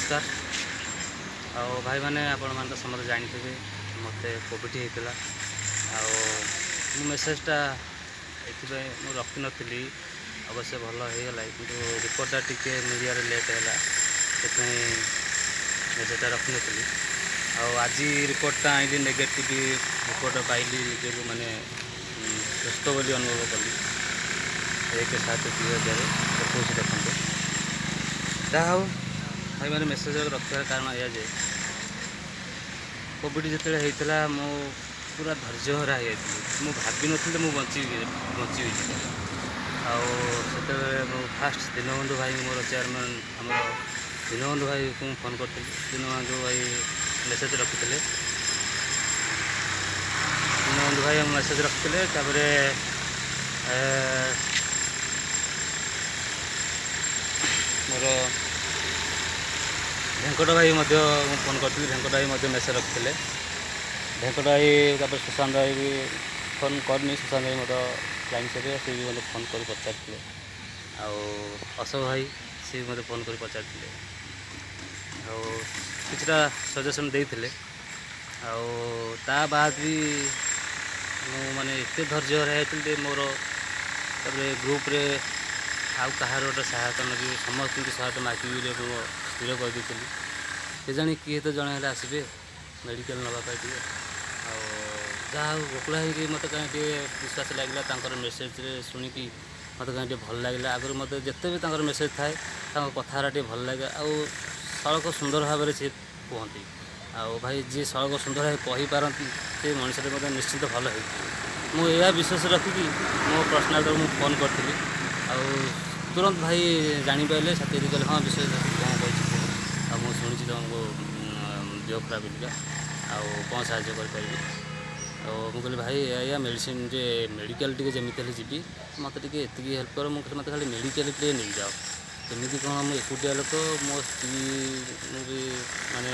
ନମସ୍କାର। ଆଉ ଭାଇମାନେ, ଆପଣମାନେ ତ ସମସ୍ତେ ଜାଣିଥିବେ ମୋତେ କୋଭିଡ଼ ହେଇଥିଲା। ଆଉ ମୁଁ ମେସେଜଟା ଏଥିପାଇଁ ମୁଁ ରଖିନଥିଲି। ଅବଶ୍ୟ ଭଲ ହେଇଗଲା, କିନ୍ତୁ ରିପୋର୍ଟଟା ଟିକେ ମିଡ଼ିଆରେ ଲେଟ୍ ହେଲା, ସେଥିପାଇଁ ମେସେଜଟା ରଖିନଥିଲି। ଆଉ ଆଜି ରିପୋର୍ଟଟା ଆଣିଲି, ନେଗେଟିଭ୍ ରିପୋର୍ଟ ପାଇଲି, ନିଜକୁ ମାନେ ସୁସ୍ଥ ବୋଲି ଅନୁଭବ କଲି। 1/7/2021 ଦେଖନ୍ତୁ। ଯାହା ହଉ ଭାଇମାନେ, ମେସେଜ ରଖିବାର କାରଣ ଏଇଆ ଯେ କୋଭିଡ଼ ଯେତେବେଳେ ହେଇଥିଲା ମୁଁ ପୁରା ଧୈର୍ଯ୍ୟହରା ହେଇଯାଇଥିଲି। ମୁଁ ଭାବିନଥିଲି ମୁଁ ବଞ୍ଚିବି। ଆଉ ସେତେବେଳେ ମୁଁ ଫାଷ୍ଟ ଦୀନବନ୍ଧୁ ଭାଇ, ମୋର ଚେୟାରମ୍ୟାନ୍ ଆମର ଦୀନବନ୍ଧୁ ଭାଇକୁ ମୁଁ ଫୋନ୍ କରିଥିଲି। ଦୀନବନ୍ଧୁ ଭାଇ ମେସେଜ ରଖିଥିଲେ, ଦୀନବନ୍ଧୁ ଭାଇ ମେସେଜ ରଖିଥିଲେ। ତାପରେ ମୋର ଭେଙ୍କଟ ଭାଇ ମଧ୍ୟ ମୁଁ ଫୋନ୍ କରିଥିଲି, ଭେଙ୍କଟ ଭାଇ ମଧ୍ୟ ମେସେଜ ରଖିଥିଲେ। ଭେଙ୍କଟ ଭାଇ, ତାପରେ ସୁଶାନ୍ତ ଭାଇ ବି ଫୋନ୍ କରିନି, ସୁଶାନ୍ତ ଭାଇ ମଧ୍ୟ ଲାଇନ୍ ସରିବ, ସେ ବି ମୋତେ ଫୋନ୍ କରି ପଚାରିଥିଲେ। ଆଉ ଅଶୋକ ଭାଇ, ସେ ବି ମୋତେ ଫୋନ୍ କରି ପଚାରିଥିଲେ ଆଉ କିଛିଟା ସଜେସନ୍ ଦେଇଥିଲେ। ଆଉ ତା ବାଦ ବି ମୁଁ ମାନେ ଏତେ ଧୈର୍ଯ୍ୟ ହେଇଯାଇଥିଲି ଯେ ମୋର ତାପରେ ଗ୍ରୁପ୍ରେ ଆଉ କାହାର ଗୋଟେ ସହାୟତା ନେବି, ସମସ୍ତଙ୍କୁ ସହାୟତା ମାଗିବି ବୋଲି ମୁଁ ସ୍ଥିର କରିଦେଇଥିଲି। କେଜାଣି କିଏ ତ ଜଣେ ହେଲେ ଆସିବେ ମେଡ଼ିକାଲ ନେବା ପାଇଁ ଟିକେ। ଆଉ ଯାହା ହଉ ଗୋକୁଳା ହେଇକି ମୋତେ କାହିଁ ଟିକେ ବିଶ୍ୱାସ ଲାଗିଲା, ତାଙ୍କର ମେସେଜରେ ଶୁଣିକି ମୋତେ କାହିଁ ଟିକେ ଭଲ ଲାଗିଲା। ଆଗରୁ ମୋତେ ଯେତେ ବି ତାଙ୍କର ମେସେଜ ଥାଏ, ତାଙ୍କ କଥାଗୁଡ଼ା ଟିକେ ଭଲ ଲାଗେ ଆଉ ସଳଖ ସୁନ୍ଦର ଭାବରେ ସେ କୁହନ୍ତି। ଆଉ ଭାଇ, ଯିଏ ସଳଖ ସୁନ୍ଦର ଭାବେ କହିପାରନ୍ତି ସେ ମଣିଷଟି ମଧ୍ୟ ନିଶ୍ଚିନ୍ତ ଭଲ ହେଇଥିବ। ମୁଁ ଏହା ବିଶ୍ୱାସ ରଖିକି ମୋ ପର୍ସନାଲ୍ ମୁଁ ଫୋନ୍ କରିଥିଲି ଆଉ ତୁରନ୍ତ ଭାଇ ଜାଣିପାରିଲେ। ସାଥୀ କହିଲେ, ହଁ ବିଶ୍ୱାସ କ'ଣ କହିଛି କୁହ, ଆଉ ମୁଁ ଶୁଣିଛି ତୁମକୁ ଦେହ ଖରାପ ବୋଲିକା, ଆଉ କ'ଣ ସାହାଯ୍ୟ କରିପାରିବି? ଆଉ ମୁଁ କହିଲି, ଭାଇ ଏଇଆ ମେଡ଼ିସିନ ଯେ ମେଡ଼ିକାଲ ଟିକେ ଯେମିତି ହେଲେ ଯିବି, ମୋତେ ଟିକେ ଏତିକି ହେଲ୍ପ କର। ମୁଁ କହିଲି, ମୋତେ ଖାଲି ମେଡ଼ିକାଲ ଟିକେ ନେଇଯାଅ। କେମିତି କ'ଣ, ମୁଁ ଏକୁଟିଆ ଲୋକ, ମୋ ସ୍ତ୍ରୀ, ମୁଁ ବି ମାନେ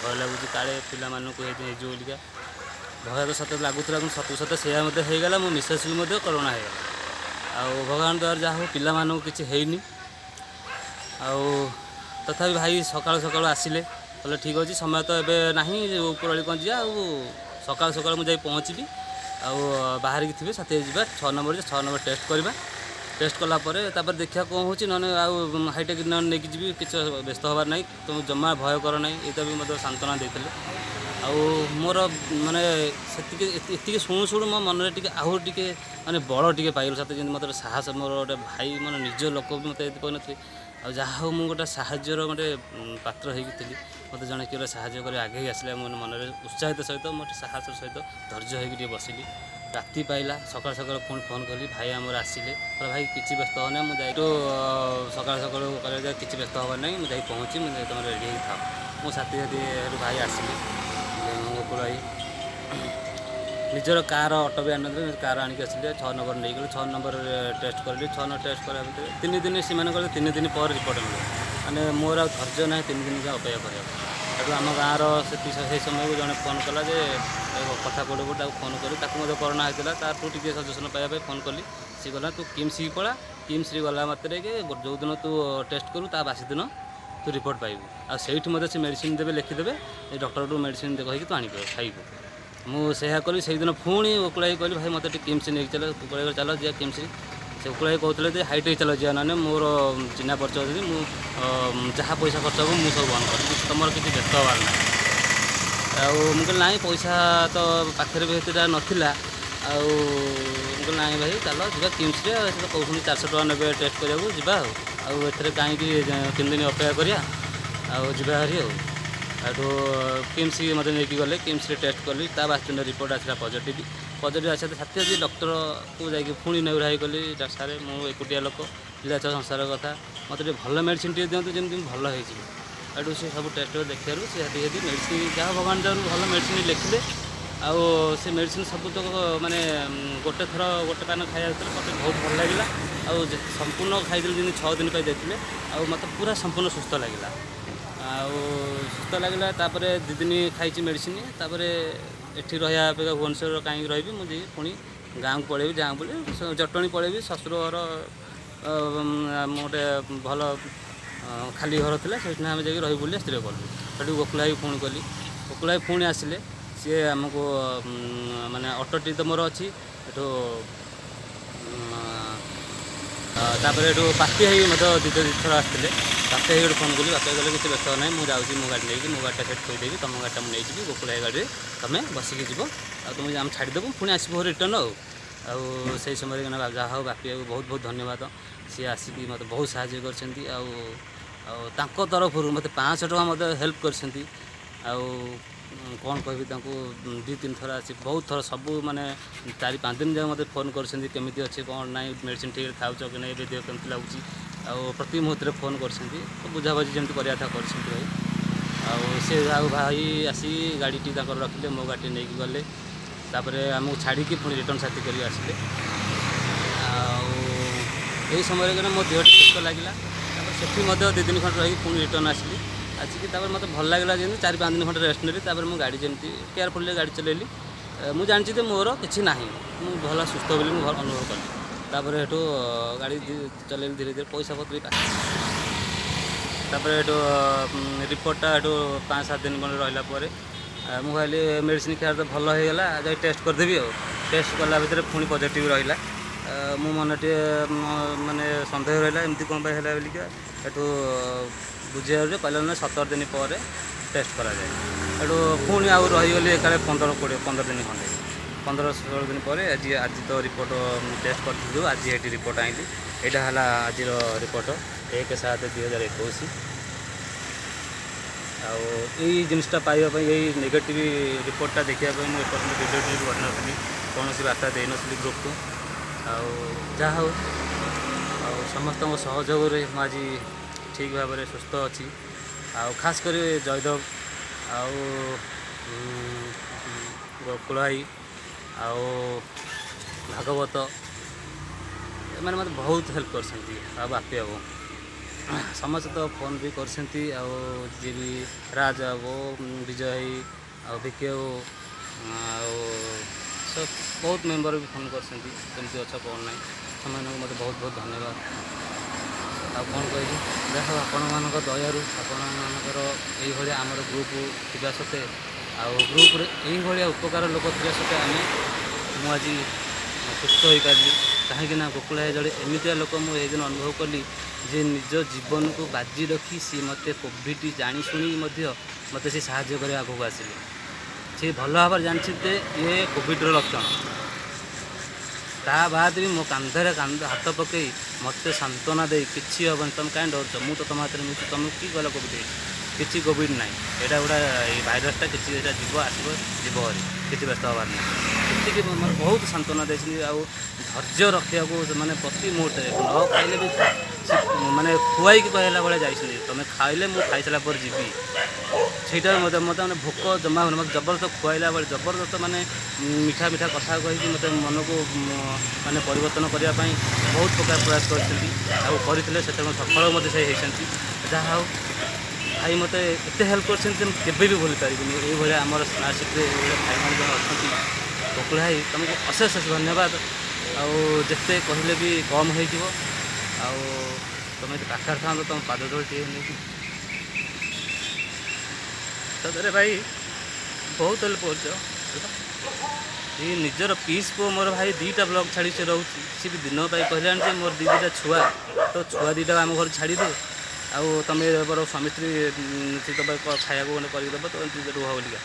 ଭୟ ଲାଗୁଛି କାଳେ ପିଲାମାନଙ୍କୁ ହେଇଯିବ ବୋଲିକା। ଭୟ ତ ସତ ଲାଗୁଥିଲା, କିନ୍ତୁ ସତକୁ ସତ ସେଇଆ ମଧ୍ୟ ହେଇଗଲା। ମୋ ମିସେସ୍କୁ ମଧ୍ୟ କରୋନା ହେଇଗଲା। ଆଉ ଭଗବାନ ଦ୍ୱାରା ଯାହା ହଉ ପିଲାମାନଙ୍କୁ କିଛି ହେଇନି। ଆଉ ତଥାପି ଭାଇ ସକାଳୁ ସକାଳୁ ଆସିଲେ, କହିଲେ ଠିକ୍ ଅଛି, ସମୟ ତ ଏବେ ନାହିଁ, ଉପରଓଳି କ'ଣ ଯିବା, ଆଉ ସକାଳୁ ସକାଳୁ ମୁଁ ଯାଇ ପହଞ୍ଚିବି, ଆଉ ବାହାରିକି ଥିବେ, ସାଥିରେ ଯିବା 6 ନମ୍ବର, 6 ନମ୍ବର ଟେଷ୍ଟ କରିବା। ଟେଷ୍ଟ କଲା ପରେ ତାପରେ ଦେଖିବା କ'ଣ ହେଉଛି, ନହେଲେ ଆଉ ହାଇଟେକ୍ ନହେଲେ ନେଇକି ଯିବି, କିଛି ବ୍ୟସ୍ତ ହେବାର ନାହିଁ, ତୁମେ ଜମା ଭୟ କର ନାହିଁ। ଏଇଟା ବି ମୋତେ ସାନ୍ତ୍ୱନା ଦେଇଥିଲେ। ଆଉ ମୋର ମାନେ ସେତିକି ଏତିକି ଶୁଣୁ ଶୁଣୁ ମୋ ମନରେ ଟିକେ ଆହୁରି ଟିକେ ମାନେ ବଳ ଟିକେ ପାଇଗଲି। ସତେ ଯେମିତି ମୋତେ ଗୋଟେ ସାହସ, ମୋର ଗୋଟେ ଭାଇ, ମାନେ ନିଜ ଲୋକ ବି ମୋତେ ଏତେ କହିନଥିଲେ। ଆଉ ଯାହା ହଉ ମୁଁ ଗୋଟେ ସାହାଯ୍ୟର ଗୋଟେ ପାତ୍ର ହେଇକି ଥିଲି। ମୋତେ ଜଣେ କିଏ ଗୋଟେ ସାହାଯ୍ୟ କରି ଆଗେଇ ଆସିଲା। ମୋ ମନରେ ଉତ୍ସାହିତ ସହିତ, ମୋ ସାହସର ସହିତ ଧୈର୍ଯ୍ୟ ହେଇକି ଟିକେ ବସିଲି। ରାତି ପାଇଲା, ସକାଳୁ ସକାଳୁ ପୁଣି ଫୋନ୍ କଲି, ଭାଇ ଆମର ଆସିଲେ। କହିଲେ, ଭାଇ କିଛି ବ୍ୟସ୍ତ ହେବ ନାହିଁ, ମୁଁ ଯାଇ ସକାଳୁ ସକାଳୁ କହିଲେ କିଛି ବ୍ୟସ୍ତ ହେବାର ନାହିଁ, ମୁଁ ଯାଇ ପହଞ୍ଚି, ମୁଁ ତୁମେ ରେଡ଼ି ହେଇକି ଥାଅ। ମୋ ସାଥି ସାଥି ହେଠୁ ଭାଇ ଆସିଲେ। ଗୋକୁଳ ଭାଇ ନିଜର କାର, ଅଟୋ ବି ଆଣିନଥିଲେ, କାର ଆଣିକି ଆସିଲେ, 6 ନମ୍ବର ନେଇଗଲେ। 6 ନମ୍ବରରେ ଟେଷ୍ଟ କରିଲି। 6 ନମ୍ବର ଟେଷ୍ଟ କରିବା ଭିତରେ 3 ଦିନ, ସେମାନେ କହିଲେ 3 ଦିନ ପରେ ରିପୋର୍ଟ ମିଳିବ। ମାନେ ମୋର ଆଉ ଧୈର୍ଯ୍ୟ ନାହିଁ 3 ଦିନ ଯାଏଁ ଅପେକ୍ଷା କରିବାକୁ। ହେଠୁ ଆମ ଗାଁର ସେଠି ସେଇ ସମୟକୁ ଜଣେ ଫୋନ୍ କଲା ଯେ କଥା ପଡ଼ୁ ପଡ଼ୁ ତାକୁ ଫୋନ୍ କଲି। ତାକୁ ମଧ୍ୟ କରୋନା ହେଇଥିଲା, ତାଠୁ ଟିକେ ସଜେସନ୍ ପାଇବା ପାଇଁ ଫୋନ୍ କଲି। ସିଏ କହିଲା, ତୁ କିମ୍ସକି ପଳା, କିମ୍ସରେ ଗଲା ମାତ୍ରକେ ଯେଉଁଦିନ ତୁ ଟେଷ୍ଟ କରୁ ତା ବାସି ଦିନ ତୁ ରିପୋର୍ଟ ପାଇବୁ, ଆଉ ସେଇଠି ମଧ୍ୟ ସେ ମେଡ଼ିସିନ ଦେବେ, ଲେଖିଦେବେ, ଏ ଡକ୍ଟରଠୁ ମେଡ଼ିସିନ କହିକି ତୁ ଆଣିପାରିବୁ, ଖାଇବୁ। ମୁଁ ସେଇଆ କଲି। ସେଇଦିନ ପୁଣି ଉକୁଳା ଭାଇ କହିଲି, ଭାଇ ମୋତେ ଟିକେ କିମ୍ସ ନେଇକି ଚାଲ। ଉକୁଳା ଭାଇ ଚାଲ ଯିବା କିମ୍ସ। ସେ ଉକୁଳା ଭାଇ କହୁଥିଲେ ଯେ ହାଇଟେକ୍ ଚାଲ ଯିବା, ନହେଲେ ମୋର ଚିହ୍ନା ପରିଚୟ ଅଛନ୍ତି, ମୁଁ ଯାହା ପଇସା ଖର୍ଚ୍ଚ ହେବ ମୁଁ ସବୁ ବନ୍ଦ କରିବି, ତୁମର କିଛି ବ୍ୟସ୍ତ ହେବାର ନାହିଁ। ଆଉ ମୁଁ କହିଲି ନାଇଁ, ପଇସା ତ ପାଖରେ ବି ଏତେଟା ନଥିଲା। ଆଉ ମୁଁ କହିଲି ନାଇଁ ଭାଇ, ଚାଲ ଯିବା କିମ୍ସରେ, ସେ ତ କହୁଛନ୍ତି 400 ଟଙ୍କା ନେବେ ଟେଷ୍ଟ କରିବାକୁ, ଯିବା। ଆଉ ଏଥିରେ କାହିଁକି 3 ଦିନ ଅପେକ୍ଷା କରିବା, ଆଉ ଯିବା ଭାରି। ଆଉ ହେଠୁ କିମ୍ସ ମୋତେ ନେଇକି ଗଲେ, କିମ୍ସରେ ଟେଷ୍ଟ କଲି, ତା ବାସିଦିନ ରିପୋର୍ଟ ଆସିଲା ପଜିଟିଭ୍। ପଜିଟିଭ୍ ଆସିଲା, ସାଥୀ ସାଥୀ ଡକ୍ଟରକୁ ଯାଇକି ପୁଣି ନେହୁରା ହେଇ କଲି, ସାର୍ ମୁଁ ଏକୁଟିଆ ଲୋକ, ପିଲା ଛୁଆ ସଂସାର କଥା, ମୋତେ ଟିକେ ଭଲ ମେଡ଼ିସିନ ଟିକେ ଦିଅନ୍ତୁ ଯେମିତି ମୁଁ ଭଲ ହେଇଯିବି। ହେଠୁ ସେ ସବୁ ଟେଷ୍ଟ କରି ଦେଖିବାରୁ ସେ ସାଥୀ ସାଥୀ ମେଡ଼ିସିନ ଯାହା ଭଗବାନ ଦୟାରୁ ଭଲ ମେଡ଼ିସିନ ଲେଖିଲେ। ଆଉ ସେ ମେଡ଼ିସିନ ସବୁତକ ମାନେ ଗୋଟେ ଥର ଗୋଟେ ପାନ ଖାଇବା ଭିତରେ ମୋତେ ବହୁତ ଭଲ ଲାଗିଲା। ଆଉ ସମ୍ପୂର୍ଣ୍ଣ ଖାଇଦେଲି ଯେମିତି 6 ଦିନ ପାଇଁ ଦେଇଥିଲେ, ଆଉ ମୋତେ ପୁରା ସମ୍ପୂର୍ଣ୍ଣ ସୁସ୍ଥ ଲାଗିଲା। ଆଉ ସୁସ୍ଥ ଲାଗିଲା, ତାପରେ 2 ଦିନ ଖାଇଛି ମେଡ଼ିସିନ। ତାପରେ ଏଠି ରହିବା ଅପେକ୍ଷା ଭୁବନେଶ୍ୱର କାହିଁକି ରହିବି, ମୁଁ ଯାଇକି ପୁଣି ଗାଁକୁ ପଳେଇବି, ଗାଁ ବୋଲି ଜଟଣୀ ପଳେଇବି, ଶ୍ୱଶୁର ଘର। ମୁଁ ଗୋଟେ ଭଲ ଖାଲି ଘର ଥିଲା, ସେଇଠି ଆମେ ଯାଇକି ରହିବୁ ବୋଲି ସ୍ଥିର କଲୁ। ସେଠୁ ଗୋକୁଳ ଭାଇ ଫୋନ୍ କଲି, ଗୋକୁଳ ଭାଇ ପୁଣି ଆସିଲେ। ସିଏ ଆମକୁ ମାନେ ଅଟୋଟି ତ ମୋର ଅଛି ଏଠୁ। ତାପରେ ଏଠୁ ପାପି ଭାଇ ମଧ୍ୟ ଦୁଇ ଥର ଆସିଥିଲେ। ବାପି ଭାଇ ଗୋଟେ ଫୋନ୍ କଲି, ବାପି ଭାଇ କହିଲେ କିଛି ବ୍ୟସ୍ତ ନାହିଁ, ମୁଁ ଯାଉଛି ମୋ ଗାଡ଼ି ନେଇକି, ମୋ ଗାଡ଼ିଟା ସେଠି ଥୋଇଦେବି, ତୁମ ଗାଡ଼ିଟା ମୁଁ ନେଇଯିବି, ଗୋକୁଳ ଭାଇ ଗାଡ଼ିରେ ତୁମେ ବସିକି ଯିବ ଆଉ ତୁମକୁ ଆମେ ଛାଡ଼ିଦେବୁ, ପୁଣି ଆସିବ ରିଟର୍ନ। ଆଉ ସେଇ ସମୟରେ ଯାହା ହଉ, ବାପି ଭାଇକୁ ବହୁତ ବହୁତ ଧନ୍ୟବାଦ। ସିଏ ଆସିକି ମୋତେ ବହୁତ ସାହାଯ୍ୟ କରିଛନ୍ତି ଆଉ ଆଉ ତାଙ୍କ ତରଫରୁ ମୋତେ 500 ଟଙ୍କା ମଧ୍ୟ ହେଲ୍ପ କରିଛନ୍ତି। ଆଉ କ'ଣ କହିବି ତାଙ୍କୁ, ଦୁଇ ତିନି ଥର ଆସି, ବହୁତ ଥର, ସବୁ ମାନେ 4-5 ଦିନ ଯାକ ମୋତେ ଫୋନ୍ କରିଛନ୍ତି, କେମିତି ଅଛି କ'ଣ ନାହିଁ, ମେଡ଼ିସିନ ଠିକ୍ରେ ଖାଉଛ କି ନାହିଁ, ଏବେ ଦେହ କେମିତି ଲାଗୁଛି, ଆଉ ପ୍ରତି ମୁହୂର୍ତ୍ତରେ ଫୋନ୍ କରିଛନ୍ତି। ବୁଝାବୁଝି ଯେମିତି କରିବା କଥା କରିଛନ୍ତି ଭାଇ। ଆଉ ସେ ଆଉ ଭାଇ ଆସି ଗାଡ଼ିଟି ତାଙ୍କର ରଖିଲେ, ମୋ ଗାଡ଼ିଟି ନେଇକି ଗଲେ। ତାପରେ ଆମକୁ ଛାଡ଼ିକି ପୁଣି ରିଟର୍ନ ସାଥି କରିକି ଆସିଲେ। ଆଉ ଏହି ସମୟରେ କିନା ମୋ ଦେହଟି ସୁସ୍ଥ ଲାଗିଲା। ତାପରେ ସେଠି ମଧ୍ୟ 2 ଦିନ ଖଣ୍ଡେ ରହିକି ପୁଣି ରିଟର୍ନ ଆସିଲି। ଆସିକି ତାପରେ ମୋତେ ଭଲ ଲାଗିଲା ଯେମିତି, 4-5 ଦିନ ଖଣ୍ଡେ ରେଷ୍ଟ ନେଲି। ତାପରେ ମୁଁ ଗାଡ଼ି ଯେମିତି କେୟାରଫୁଲି ଗାଡ଼ି ଚଲେଇଲି। ମୁଁ ଜାଣିଛି ଯେ ମୋର କିଛି ନାହିଁ, ମୁଁ ଭଲ ସୁସ୍ଥ ବୋଲି ମୁଁ ଭଲ ଅନୁଭବ କଲି। ତାପରେ ସେଠୁ ଗାଡ଼ି ଚଲେଇଲି ଧୀରେ ଧୀରେ, ପଇସା ପତ୍ର ବି। ତାପରେ ଏଠୁ ରିପୋର୍ଟଟା ଏଠୁ 5-7 ଦିନ ଖଣ୍ଡେ ରହିଲା ପରେ ମୁଁ ଭାବିଲି ମେଡ଼ିସିନ ଖାଇବାରେ ତ ଭଲ ହେଇଗଲା, ଯାଇ ଟେଷ୍ଟ କରିଦେବି। ଆଉ ଟେଷ୍ଟ କଲା ଭିତରେ ପୁଣି ପଜିଟିଭ୍ ରହିଲା। ମୋ ମନ ଟିକେ ମାନେ ସନ୍ଦେହ ରହିଲା, ଏମିତି କ'ଣ ପାଇଁ ହେଲା ବୋଲିକା। ଏଠୁ ବୁଝିବାରୁ ଯେ କହିଲା ନା 17 ଦିନ ପରେ ଟେଷ୍ଟ କରାଯାଏ। ଏଠୁ ପୁଣି ଆଉ ରହିଗଲି ଏକାଳେ 15 20 15 ଦିନ ଖଣ୍ଡେ। 15-16 ଦିନ ପରେ ଆଜି ଆଜି ତ ରିପୋର୍ଟ ଟେଷ୍ଟ କରିଥିଲୁ, ଆଜି ଏଠି ରିପୋର୍ଟ ଆଣିଲି। ଏଇଟା ହେଲା ଆଜିର ରିପୋର୍ଟ, 1/7/2021। ଆଉ ଏଇ ଜିନିଷଟା ପାଇବା ପାଇଁ, ଏଇ ନେଗେଟିଭ୍ ରିପୋର୍ଟଟା ଦେଖିବା ପାଇଁ ମୁଁ ଏପର୍ଯ୍ୟନ୍ତ ଭିଡ଼ିଓଟି ବି କରିନଥିଲି, କୌଣସି ବାର୍ତ୍ତା ଦେଇନଥିଲି ଗ୍ରୁପକୁ। ଆଉ ଯାହା ହଉ, ଆଉ ସମସ୍ତଙ୍କ ସହଯୋଗରେ ମୁଁ ଆଜି ଠିକ୍ ଭାବରେ ସୁସ୍ଥ ଅଛି। ଆଉ ଖାସ କରି ଜୟଦେବ ଆଉ ଗୋକୁଳ ଭାଇ ଆଉ ଭାଗବତ, ଏମାନେ ମୋତେ ବହୁତ ହେଲ୍ପ କରିଛନ୍ତି। ଆଉ ବାପି ବାବୁ, ସମସ୍ତେ ତ ଫୋନ୍ ବି କରିଛନ୍ତି। ଆଉ ଯିଏ ବି ରାଜ ବାବୁ, ବିଜୟ ଭାଇ ଆଉ ଭିକେ ବାବୁ ଆଉ ସବୁ ବହୁତ ମେମ୍ବର ବି ଫୋନ୍ କରିଛନ୍ତି, କେମିତି ଅଛ କ'ଣ ନାହିଁ। ସେମାନଙ୍କୁ ମୋତେ ବହୁତ ବହୁତ ଧନ୍ୟବାଦ। ଆଉ କ'ଣ କହିବି, ଯାହା ହଉ ଆପଣମାନଙ୍କ ଦୟାରୁ, ଆପଣମାନଙ୍କର ଏଇଭଳିଆ ଆମର ଗ୍ରୁପ୍ ଥିବା ସତ୍ତ୍ୱେ ଆଉ ଗ୍ରୁପ୍ରେ ଏଇଭଳିଆ ଉପକାର ଲୋକ ଥିବା ସତ୍ତ୍ୱେ ମୁଁ ଆଜି ସୁସ୍ଥ ହୋଇପାରିଲି। କାହିଁକି ନା ଗୋକୁଳ ଭାଇ ଜଣେ ଏମିତିଆ ଲୋକ, ମୁଁ ଏଇଦିନ ଅନୁଭବ କଲି ଯେ ନିଜ ଜୀବନକୁ ବାଜି ରଖି ସିଏ ମୋତେ କୋଭିଡ଼ ଜାଣି ଶୁଣି ମଧ୍ୟ ମୋତେ ସେ ସାହାଯ୍ୟ କରିବା ଆଗକୁ ଆସିଲେ। ସେ ଭଲ ଭାବରେ ଜାଣିଛନ୍ତି ଯେ ଇଏ କୋଭିଡ଼ର ଲକ୍ଷଣ, ତା ବାଦ ବି ମୋ କାନ୍ଧରେ କାନ୍ଧ ହାତ ପକାଇ ମୋତେ ସାନ୍ତ୍ୱନା ଦେଇ, କିଛି ହେବନି, ତୁମେ କାହିଁ ଡରୁଛ, ମୁଁ ତ ତୁମ ହାତରେ ମିଶୁଛି, ତୁମକୁ କି କହିଲା କୋଭିଡ଼ ହେଇଛି, କିଛି କୋଭିଡ଼ ନାହିଁ, ଏଇଟା ଗୋଟେ ଏଇ ଭାଇରସଟା କିଛି ଏଇଟା ଯିବ ଆସିବ ଯିବ ହରି, କିଛି ବ୍ୟସ୍ତ ହେବାର ନାହିଁ। ଏତିକି ମୋର ବହୁତ ସାନ୍ତ୍ୱନା ଦେଇଛନ୍ତି। ଆଉ ଧୈର୍ଯ୍ୟ ରଖିବାକୁ ମାନେ ପ୍ରତି ମୁହୂର୍ତ୍ତରେ ନ ଖାଇଲେ ବି ସେ ମାନେ ଖୁଆଇକି କହିଲା ଭଳିଆ ଯାଇଛନ୍ତି, ତୁମେ ଖାଇଲେ ମୁଁ ଖାଇସାରିଲା ପରେ ଯିବି। ସେଇଟା ମୋତେ ମୋତେ ମାନେ ଭୋକ ଜମା ହେଉନି, ମୋତେ ଜବରଦସ୍ତ ଖୁଆଇଲା ବେଳେ ଜବରଦସ୍ତ ମାନେ ମିଠା ମିଠା କଥା କହିକି ମୋତେ ମନକୁ ମାନେ ପରିବର୍ତ୍ତନ କରିବା ପାଇଁ ବହୁତ ପ୍ରକାର ପ୍ରୟାସ କରିଛନ୍ତି ଆଉ କରିଥିଲେ। ସେତେବେଳେ ସଫଳ ମଧ୍ୟ ସେ ହେଇଛନ୍ତି। ଯାହା ହଉ, ଭାଇ ମୋତେ ଏତେ ହେଲ୍ପ କରିଛନ୍ତି ଯେ ମୁଁ କେବେ ବି ଭୁଲି ପାରିବିନି। ଏଇଭଳିଆ ଆମର ସ୍ମାର୍ଟ ସିଟିରେ ଏଇଭଳିଆ ଭାଇମାନେ ଜଣେ ଅଛନ୍ତି। ଗୋକୁଳ ଭାଇ, ତୁମକୁ ଅଶେଷ ଅଶେଷ ଧନ୍ୟବାଦ। ଆଉ ଯେତେ କହିଲେ ବି କମ୍ ହେଇଯିବ। ଆଉ ତୁମେ ଯଦି ପାଖରେ ଥାନ୍ତ, ତୁମ ପାଦ ତଳେ ଟିକେ ନେଇକି। ସତରେ ଭାଇ, ବହୁତ ହେଲ୍ପ କରୁଛ। ଏଇ ନିଜର ପିଇସୀ ପୁଅ ମୋର ଭାଇ, ଦୁଇଟା ବ୍ଲକ୍ ଛାଡ଼ି ସେ ରହୁଛି। ସିଏ ବି ଦିନ ପାଇଁ କହିଲାଣି ଯେ ମୋର ଦୁଇ ଦୁଇଟା ଛୁଆ, ତ ଛୁଆ ଦୁଇଟା ଆମ ଘରେ ଛାଡ଼ିଦେ, ଆଉ ତମେ ମୋର ସ୍ୱାମୀ ସ୍ତ୍ରୀ ସେ ତମେ ଖାଇବାକୁ ମାନେ କରିକି ଦେବ, ତ ଏମିତି ରୁହ ବୋଲିକା।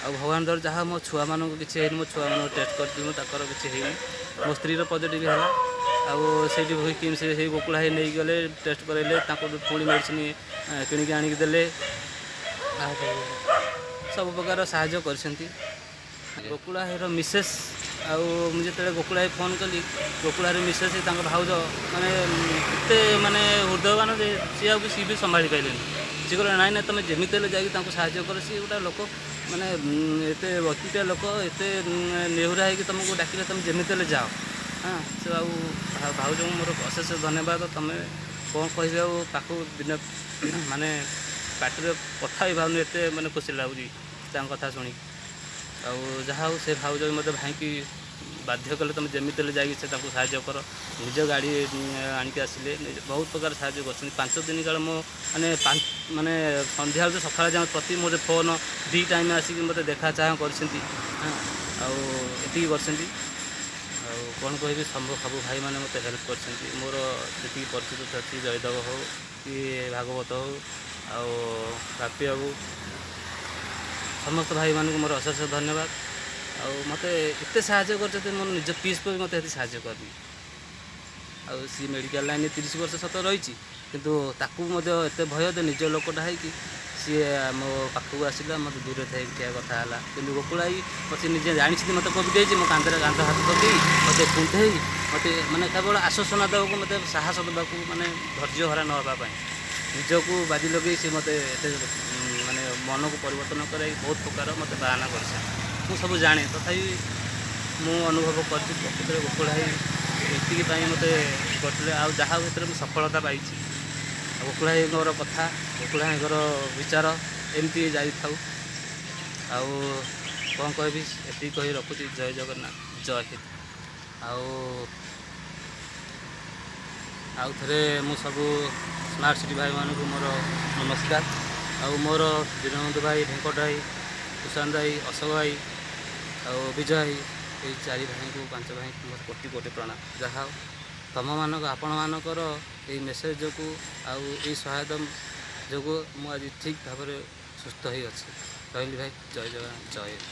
ଆଉ ଭଗବାନ ଦୟାରୁ ଯାହା ମୋ ଛୁଆମାନଙ୍କୁ କିଛି ହେଇନି। ମୋ ଛୁଆମାନଙ୍କୁ ଟେଷ୍ଟ କରିଥିଲି ମୁଁ, ତାଙ୍କର କିଛି ହେଇନି। ମୋ ସ୍ତ୍ରୀର ପଜିଟିଭ୍ ହେଲା। ଆଉ ସେଇଠି କିମ୍ସ ସେଇ ଗୋକୁଳ ଭାଇ ନେଇକି ଗଲେ, ଟେଷ୍ଟ କରାଇଲେ, ତାଙ୍କୁ ପୁଣି ମେଡ଼ିସିନ କିଣିକି ଆଣିକି ଦେଲେ। ଆଉ ସବୁ ପ୍ରକାର ସାହାଯ୍ୟ କରିଛନ୍ତି। ଗୋକୁଳ ଭାଇର ମିସେସ୍, ଆଉ ମୁଁ ଯେତେବେଳେ ଗୋକୁଳ ଭାଇ ଫୋନ୍ କଲି, ଗୋକୁଳ ଭାଇର ମିସେସ୍, ତାଙ୍କ ଭାଉଜ ମାନେ ଏତେ ମାନେ ହୃଦୟବାନ ଯେ ସିଏ ଆଉ ସିଏ ବି ସମ୍ଭାଳି ପାରିଲେନି। ସିଏ କହିଲେ, ନାଇଁ ନାଇଁ, ତୁମେ ଯେମିତି ହେଲେ ଯାଇକି ତାଙ୍କୁ ସାହାଯ୍ୟ କର। ସିଏ ଗୋଟେ ଲୋକ ମାନେ ଏତେ ଅଚିନ୍ତିଆ ଲୋକ, ଏତେ ନେହୁରା ହେଇକି ତୁମକୁ ଡାକିଲେ, ତୁମେ ଯେମିତି ହେଲେ ଯାଅ। ହଁ, ସେ ଆଉ ଭାଉଜଙ୍କୁ ମୋର ଅଶେଷ ଧନ୍ୟବାଦ। ତୁମେ କ'ଣ କହିବି, ଆଉ ପାଖକୁ ଦିନ ମାନେ ପାଟିରେ କଥା ବି ବାହାରୁନି, ଏତେ ମାନେ ଖୁସି ଲାଗୁଛି ତାଙ୍କ କଥା ଶୁଣିକି। ଆଉ ଯାହା ହଉ, ସେ ଭାଉଜ ବି ମୋତେ ଭାଇକି ବାଧ୍ୟ କଲେ, ତୁମେ ଯେମିତି ହେଲେ ଯାଇକି ସେ ତାଙ୍କୁ ସାହାଯ୍ୟ କର। ନିଜ ଗାଡ଼ି ଆଣିକି ଆସିଲେ, ବହୁତ ପ୍ରକାର ସାହାଯ୍ୟ କରିଛନ୍ତି। 5 ଦିନ କାଳ ମୁଁ ମାନେ ମାନେ ସନ୍ଧ୍ୟାବେଳୁ ସକାଳେ ଯାଏଁ ପ୍ରତି ମୋତେ ଫୋନ୍ 2 ଟାଇମ୍ ଆସିକି ମୋତେ ଦେଖା ଚାହାଁ କରିଛନ୍ତି। ହଁ, ଆଉ ଏତିକି କରିଛନ୍ତି। ଆଉ କ'ଣ କହିବି, ସବୁ ଭାଇମାନେ ମୋତେ ହେଲ୍ପ କରିଛନ୍ତି। ମୋର ଯେତିକି ପରିଚିତ ଅଛି, ଜୟଦେବ ହେଉ କି ଭାଗବତ ହେଉ ଆଉ ବାପି ବାବୁ, ସମସ୍ତ ଭାଇମାନଙ୍କୁ ମୋର ଅଶେଷ ଧନ୍ୟବାଦ। ଆଉ ମୋତେ ଏତେ ସାହାଯ୍ୟ କରିଛନ୍ତି, ମୋର ନିଜ ପିସ୍ ବି ମୋତେ ଏତେ ସାହାଯ୍ୟ କରିନି। ଆଉ ସିଏ ମେଡ଼ିକାଲ ଲାଇନ୍ରେ 30 ବର୍ଷ ସତ ରହିଛି, କିନ୍ତୁ ତାକୁ ମଧ୍ୟ ଏତେ ଭୟ ଯେ ନିଜ ଲୋକଟା ହେଇକି ସିଏ ମୋ ପାଖକୁ ଆସିଲା, ମୋତେ ଦୂରରେ ଥାଇକି ଠିଆ କଥା ହେଲା। କିନ୍ତୁ ଗୋକୁଳ ଭାଇ ମୋତେ ନିଜେ ଜାଣିଛନ୍ତି ମୋତେ କୋଭିଡ଼ ହେଇଛି, ମୋ କାନ୍ଧରେ କାନ୍ଧ ହାତ ପକେଇ ମୋତେ କୁଣ୍ଢେଇ ମୋତେ ମାନେ କେବଳ ଆଶ୍ୱାସନା ଦେବାକୁ, ମୋତେ ସାହସ ଦେବାକୁ, ମାନେ ଧୈର୍ଯ୍ୟ ହରା ନ ହେବା ପାଇଁ ନିଜକୁ ବାଜି ଲଗେଇ ସେ ମୋତେ ଏତେ ମାନେ ମନକୁ ପରିବର୍ତ୍ତନ କରାଇ ବହୁତ ପ୍ରକାର ମୋତେ ବାହାନା କରିଛନ୍ତି। ମୁଁ ସବୁ ଜାଣେ, ତଥାପି ମୁଁ ଅନୁଭବ କରିଛି ପ୍ରକୃତରେ ଗୋକୁଳ ଭାଇ ଏତିକି ପାଇଁ ମୋତେ କରିଥିଲେ। ଆଉ ଯାହା ଭିତରେ ମୁଁ ସଫଳତା ପାଇଛି। ଆଉ ଗୋକୁଳ ଭାଇଙ୍କର କଥା, ଗୋକୁଳ ଭାଇଙ୍କର ବିଚାର ଏମିତି ଯାଇଥାଉ। ଆଉ କ'ଣ କହିବି, ଏତିକି କହି ରଖୁଛି। ଜୟ ଜଗନ୍ନାଥ, ଜୟ ହିନ୍ଦ। ଆଉ ଥରେ ମୁଁ ସବୁ ସ୍ମାର୍ଟ ସିଟି ଭାଇମାନଙ୍କୁ ମୋର ନମସ୍କାର। ଆଉ ମୋର ଦୀନବନ୍ଧୁ ଭାଇ, ଭେଙ୍କଟ ଭାଇ, ସୁଶାନ୍ତ ଭାଇ, ଅଶୋକ ଭାଇ ଆଉ ବିଜୟ ଭାଇ, ଏଇ 4 ଭାଇଙ୍କୁ 5 ଭାଇଙ୍କୁ ମୋର କୋଟି କୋଟି ପ୍ରଣାମ। ଯାହା ହଉ ତମମାନଙ୍କ ଆପଣମାନଙ୍କର ଏଇ ମେସେଜ୍ ଯୋଗୁଁ ଆଉ ଏଇ ସହାୟତା ଯୋଗୁଁ ମୁଁ ଆଜି ଠିକ୍ ଭାବରେ ସୁସ୍ଥ ହେଇଅଛି। ରହିଲି ଭାଇ, ଜୟ ଜଗନ୍ନାଥ, ଜୟ ହିନ୍ଦ।